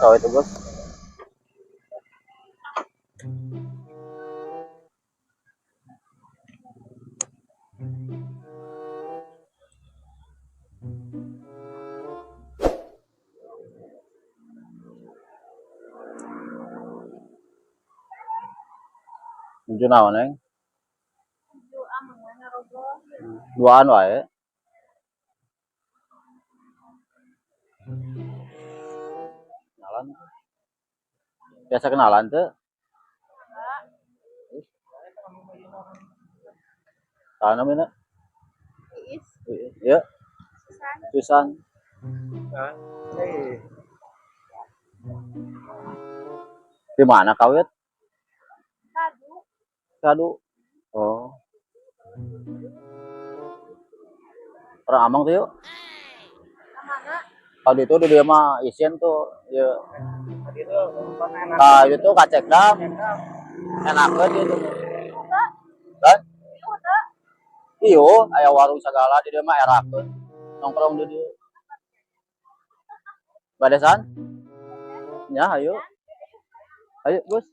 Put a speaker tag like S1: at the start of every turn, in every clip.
S1: Tahu itu, Gus. Nuju naon, Neng? Duaan wae. Kenalan. Biasa kenalan tuh. Saha namina?
S2: Iis.
S1: Iya,
S2: Susan.
S1: Susan.
S3: Eh,
S1: Di mana kawit?
S2: Kadu.
S1: Kadu. Oh. Orang Amang tuh yuk.
S2: Mana?
S1: Kalau itu di dia mah isin tuh ya.
S3: Tadi itu enak.
S1: Nah, itu kacekdam. Enakeun gitu. Kan? Iyo, aya warung segala di dia mah erakeun. Nongkrong di dieu. Badesan? Ya, ayo. Ayo, Gus.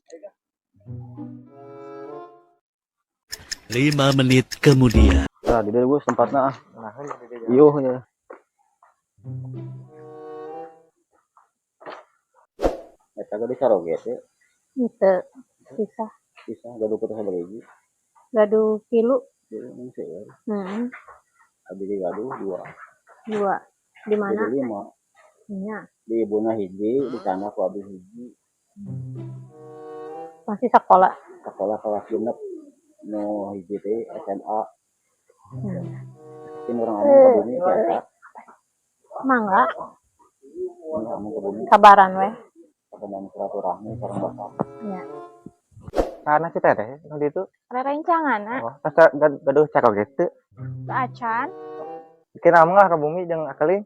S4: 5 menit kemudian.
S1: Nah, di dieu, Gus, tempatna ah.
S3: Nah, ini dia.
S1: Iyo ya. Eta ge disaroge teh.
S2: Gitu. Bisa.
S1: Bisa gaduh putus sabaraha hiji.
S2: Gaduh tilu.
S1: Ieu mung seueur. Abdi ge gaduh dua.
S2: Dua. Di mana?
S1: Jadi lima.
S2: Nya.
S1: Di ibuna hiji, di sana ku abdi hiji.
S2: Masih sekolah.
S1: Sekolah kelas 6. Nu hiji teh SMA. Mungkin urang ameng ka bumi biasa.
S2: Mangga.
S1: Ini ameng ka bumi.
S2: Kabaran weh.
S1: Pertemuan silaturahmi sareng bapak.
S2: Nya.
S3: Sana si teteh nu ditu.
S2: Rerencangan, ah.
S3: Oh, pas gaduh caroge teu.
S2: Acan.
S3: Bikin ameng lah ke bumi jeung akeling.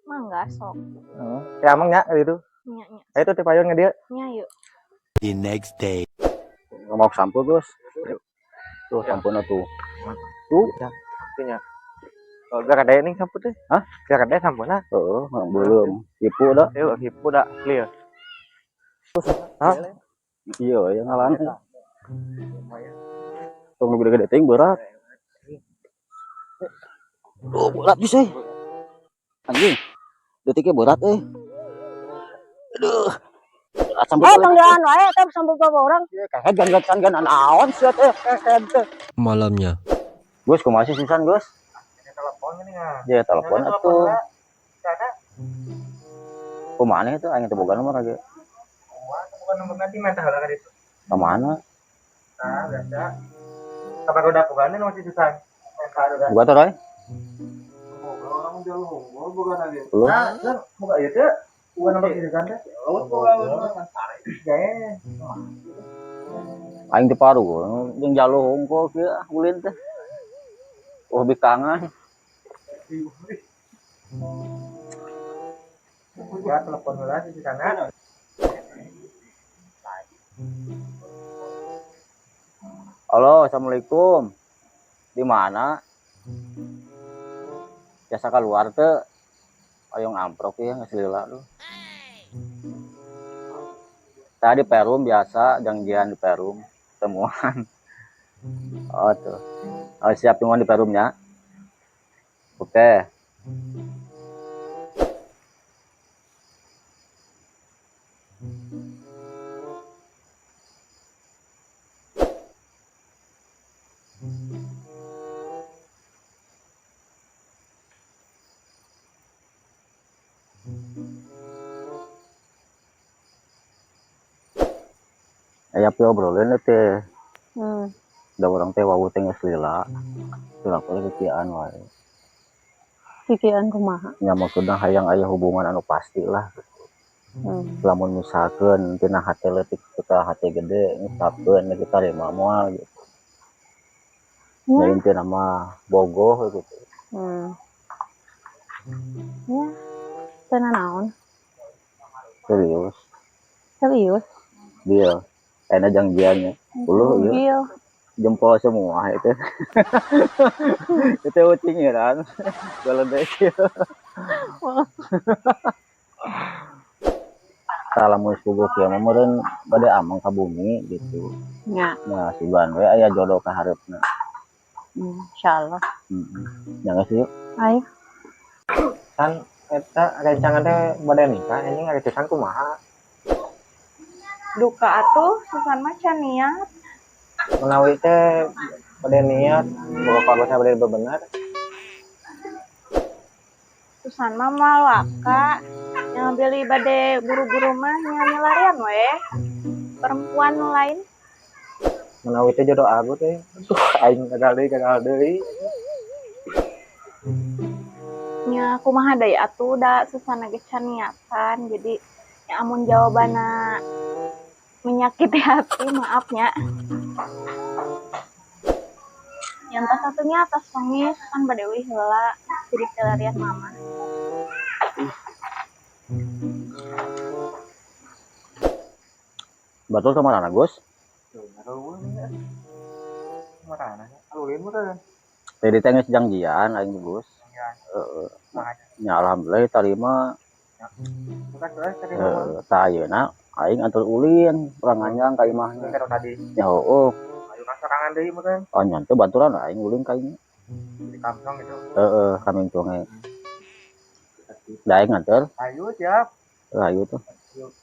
S2: Mangga sok.
S3: Heeh. Ya ameng nya di ditu.
S2: Nya nya.
S3: Ayo tuh payun ka dieu.
S2: Nya yuk.
S4: The next day.
S1: Mau sampo, Gus. Tuh sampuna tuh. Tuh.
S3: Nya. Oh, gak ada ini sampo teh.
S1: Hah?
S3: Gak ada sampuna.
S1: Heeh, belum. Ipu dah.
S3: Ayo hipu dah clear. Hah?
S1: Iya, yang ngalan. Tong gede-gede ting berat. Duh, berat bisa. Anjing. Detiknya berat eh. Aduh. Berat sampai.
S2: Eh, tong duaan wae eta sampo bawa orang.
S1: Kayak gan gan gan naon sia teh kayak teh.
S5: Malamnya.
S1: Gus, kumaha sih Susan, Gus?
S3: Ini telepon ini ya.
S1: Dia telepon atuh.
S3: Sana.
S1: Kumaha itu aing teh boga nomor lagi.
S3: Bukan nomor nanti minta heula ka ditu.
S1: Ka mana?
S3: Nah, biasa. Kabar udah bukan masih susah. Minta udah.
S1: Boga tuh, Roy?
S3: Boga orang jauh unggul bukan lagi.
S1: Belum.
S3: Nah, kan buka ieu teh. Bukan nomor itu kan teh. Oh, bukan. Gaya.
S1: Aing teh paru jeung jaluh hungkul kieu ah, ulin teh. Oh, bikangan.
S3: Ya telepon heula di sana.
S1: Halo, assalamualaikum. Di mana? Biasa keluar teh. Ayo ngamprok ya geus lila tuh. Tadi Perum biasa janjian di Perum temuan. Oh tuh. Oh, siap temuan di Perumnya. Oke. Aya pi obrolin teh. Da urang teh wawuh teh geus lila. Lila teh kikieuan wae.
S2: Kikieuan kumaha?
S1: Nya maksudna hayang aya hubungan anu pasti lah. Lamun misalkeun tina hate leutik ka hate gede ngusapkeun kita tarima moal gitu.
S2: Ya.
S1: Ya intina mah bogoh gitu.
S2: Ya. Teu nanaon.
S1: Serius.
S2: Serius.
S1: Dia enak janjiannya. Uluh ieu.
S2: Deal.
S1: Jempol semua itu. Itu ucing ya kan. Kalau deh. Tah, lamun geus puguh kieu mah meureun bade ameng ka bumi gitu.
S2: Nya.
S1: Nah, sugan we aya jodoh ka hareupna.
S2: Insyaallah.
S1: Heeh. Nya geus yuk.
S2: Ayo.
S3: Kan eta rencangan teh bade nikah anjing, ari Susan kumaha?
S5: Duka atuh, Susan mah can niat.
S3: Menawi teh bade niat, boga pagosna bade bebener.
S5: Susan mah moal waka. Yang beli bade buru-buru mah nya milarian we. Perempuan nu lain.
S3: Menawi teh jodoh aku teh. Aduh, aing gagal deui, gagal deui.
S5: Nya kumaha deui atuh, da Susan ge can niatan. Jadi nya amun jawabanna menyakiti hati, maaf nya. Yang tas satunya atas wengi Susan bade uih heula jadi pelarian mama.
S1: Batur ka mana, Gus?
S3: Marana alulin meureun.
S1: Tadi teh geus janjian aing, Gus. Heeh. Nya alhamdulillah tarima.
S3: Bukan we terima.
S1: Heeh, tah ayeuna aing antur ulin urang nganjang ka imahna.
S3: Karo tadi.
S1: Ya heueuh.
S3: Ayo ka sorangan deui meureun.
S1: Oh, nya teu baturan aing ulin ka imah.
S3: Di kampung gitu.
S1: Heeh, kami conge. Da aing nganter.
S3: Ayo siap.
S1: Heuh, ayo tuh.
S3: Yuk.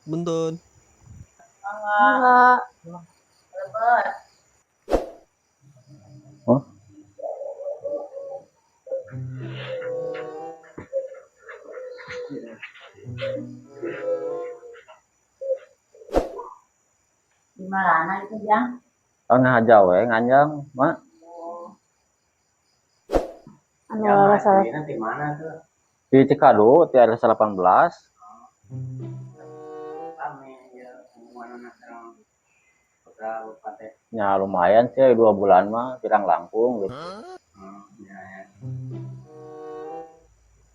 S6: Buntun.
S2: Enggak.
S1: Oh.
S7: Di mana itu, Jang?
S1: Oh, ngahaja we nganjang, Mak.
S2: Anu salah.
S3: Di mana tuh?
S1: Di Cikadu, di RS 18.
S3: Rame ya hubungan sareng putra bapak teh.
S1: Ya lumayan sih, 2 bulan mah kirang langkung gitu.
S3: Ya, ya.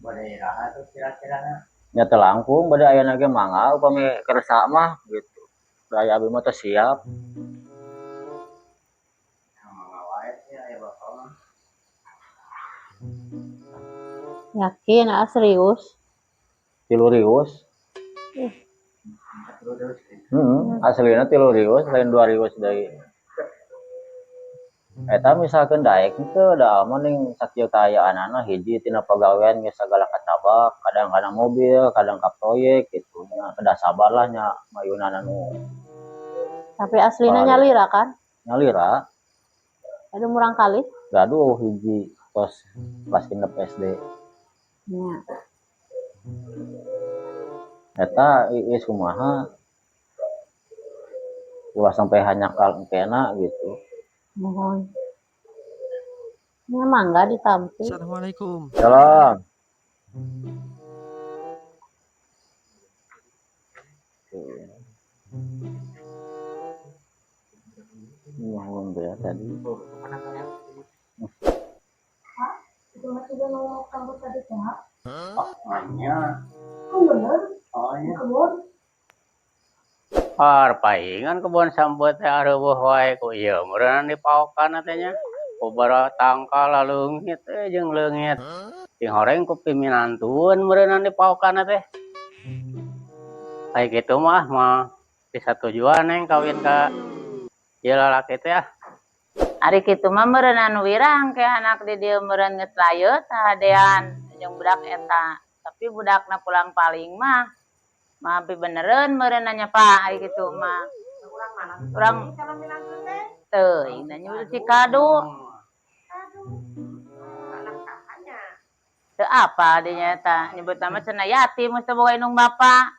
S3: Bade iraha tuh kira-kira?
S1: Nya teu langkung, bade ayeuna ge mangga upami kersa mah gitu. Da aya abi mah teu siap.
S3: Mangga wae sih aya bapak mah.
S2: Yakin, ah, serius.
S1: 3 rius. Aslina 3 rius, lain 2 rius deui. Eta misalkan daek teu, da mah ning sakieu kaayaanana, hiji tina pagawean geus sagala kacabak, kadang kana mobil, kadang ka proyek gitu nya, kedah sabar lah nya mayunan anu.
S2: Tapi aslina
S1: Baru.
S2: Nyalira kan?
S1: Nyalira.
S2: Aduh, murang kali.
S1: Gaduh hiji tos kelas 6 SD.
S2: Ya.
S1: Eta iis kumaha, ulah sampai hanjakal engkena gitu.
S2: Mohon. Ya mangga ditampi.
S6: Assalamualaikum.
S1: Salam. Mohon ya tadi.
S2: Itu masih mau kamu tadi teh.
S3: Nya.
S2: Bener.
S3: Oh iya.
S2: Kebun.
S8: Par paingan kebon sampeut teh areuweuh wae ku ieu meureunna dipaokan teh nya. Ku bara tangkal leungit teh jeung leungit. Sing horeng ku piminantueun meureunna dipaokan teh. Kayak kitu mah mah bisa tujuan neng kawin ka ieu lalaki teh ah.
S7: Ari kitu mah meureun anu wirang ke anak di dieu meureun geus layeut hadean jeung budak eta. Tapi budakna pulang paling mah mah benereun meureun nanya Pak, ari kitu mah. Urang teuing nanya Cikadu. Teu apa dinya eta nyebut nama cenah yatim geus teu boga indung bapa.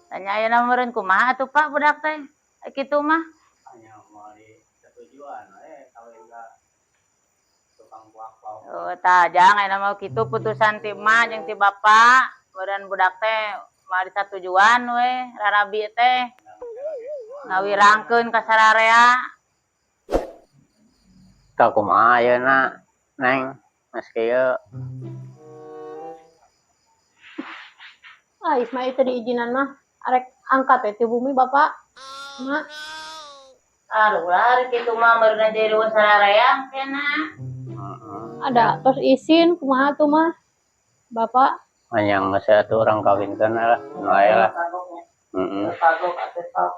S7: Tanya ayeuna meureun kumaha atuh Pak budak teh? Kitu mah.
S8: Nya moal tujuan we kawin ka tukang buah paok.
S7: Oh, tah jang ayeuna mah kitu putusan ti emak jeung ti bapa, meureun budak teh moal disatujuan we rarabi teh. Ngawirangkeun ka sararea.
S8: Tah kumaha ayeuna neng geus kieu?
S2: Ah, Ismail teu diizinan mah arek angkat we ti bumi bapak. Mak,
S7: Aduh lah, ari kitu mah meureunna jadi riweuh sarareang kena.
S8: Heeh.
S2: Ada tos izin kumaha tuh mah? Bapak,
S8: Yang geus atuh urang kawinkeun lah, nu aya lah. Heeh.
S7: Kagok atuh sok.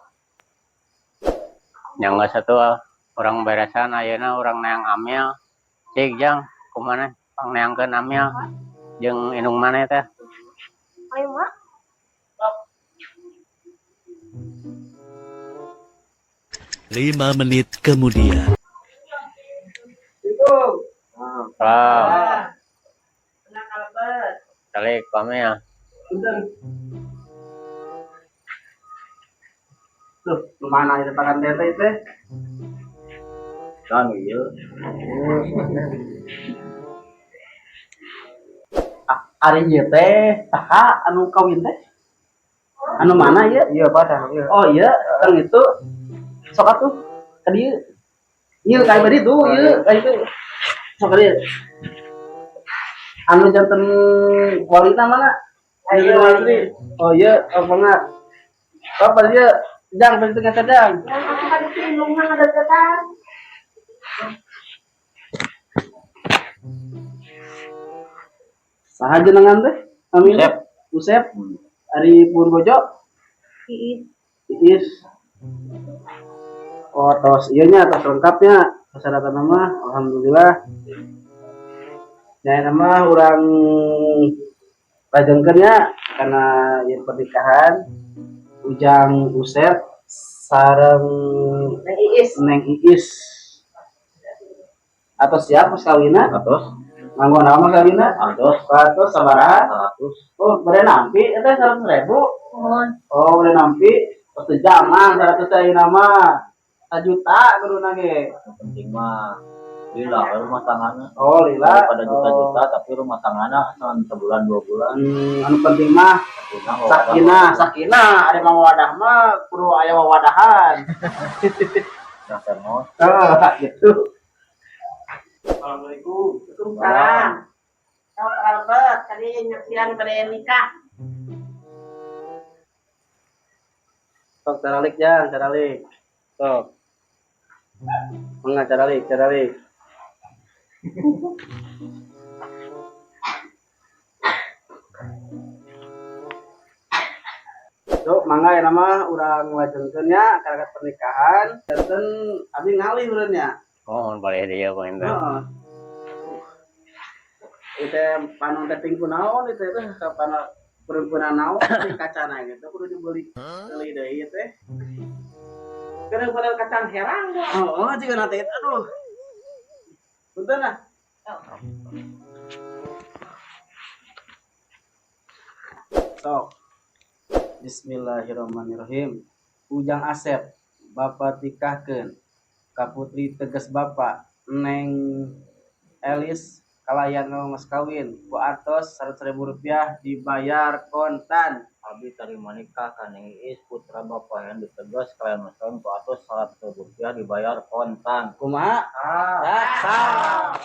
S8: Yang geus atuh urang beresan ayeuna urang neang amil. Cik jang, kumaha pangneangkeun amil jeung indung maneh teh.
S2: Ayo mak.
S4: 5 menit kemudian.
S8: Salam. Calik pamil.
S9: Tuh, mana itu pakan tete itu?
S1: Kan ieu.
S9: Ari ieu teh saha anu kawin teh? Anu mana ieu?
S3: Iya, Pak, tah, iya.
S9: Oh iya, kang itu sok atuh ka dieu. Ieu ka bari tuh, ieu ka itu. Sok ka dieu. Anu janten walina mana? Janten wali. Oh iya, oh banget. Oh, pada dia jang pada tengah sedang.
S2: Yang aku kan itu indungna ngadeukeutan.
S9: Saha jenengan teh? Amin.
S1: Usep.
S9: Usep. Ari pun bojo.
S2: Iis.
S9: Iis. Oh, tos ieu nya tos lengkapnya. Persyaratan nama alhamdulillah. Nah, nama urang lajengkeun nya karena ieu pernikahan Ujang Usep sareng
S7: Neng Iis.
S9: Neng Iis. Atau siap mas kawina?
S1: Atos,
S9: Nganggo naon mas kawina?
S1: atos,
S9: Atos sabaraha?
S1: 100.
S9: Oh, bade nampi eta 100.000.
S2: Mohon.
S9: Oh, bade nampi tos teu jaman 100 teh ayeuna mah. Sajuta kuduna ge.
S1: Yang penting mah lila we rumah tanggana.
S9: Oh, lila.
S1: Daripada juta-juta tapi rumah tanggana cuma sebulan 2 bulan.
S9: Anu penting mah
S1: Sakinah, mawaddah,
S9: sakinah, sakinah, ada mawadah mah kudu aya wawadahan.
S1: Nah, termos.
S9: Oh, gitu. Assalamualaikum.
S7: Waalaikumsalam. Sok Albert, tadi nyaksian bade nikah.
S9: Sok caralik jang, caralik. Sok. Mangga caralik, caralik. Sok mangga ya nama urang lajengkeun nya karakat pernikahan. Janten abdi ngalih urang nya.
S8: Oh, boleh dia panginten.
S9: Heeh. Itu panon teh pingku naon itu teh kapan perempuan naon di kacana gitu kudu dibeli beli deui teh.
S7: Kadang padahal kacang herang.
S9: Oh, oh jiga nanti aduh. Punten ah. Sok. Bismillahirrahmanirrahim. Ujang Asep, Bapak tikahkeun ka putri teges Bapak Neng Elis kalayan mas kawin ku artos Rp100.000 dibayar kontan.
S1: Abi terima nikah ka Neng Iis putra bapak yang ditegas kalian mas kawin ku atos Rp100.000 dibayar kontan.
S9: Kumaha?
S1: Ah.
S9: Sah.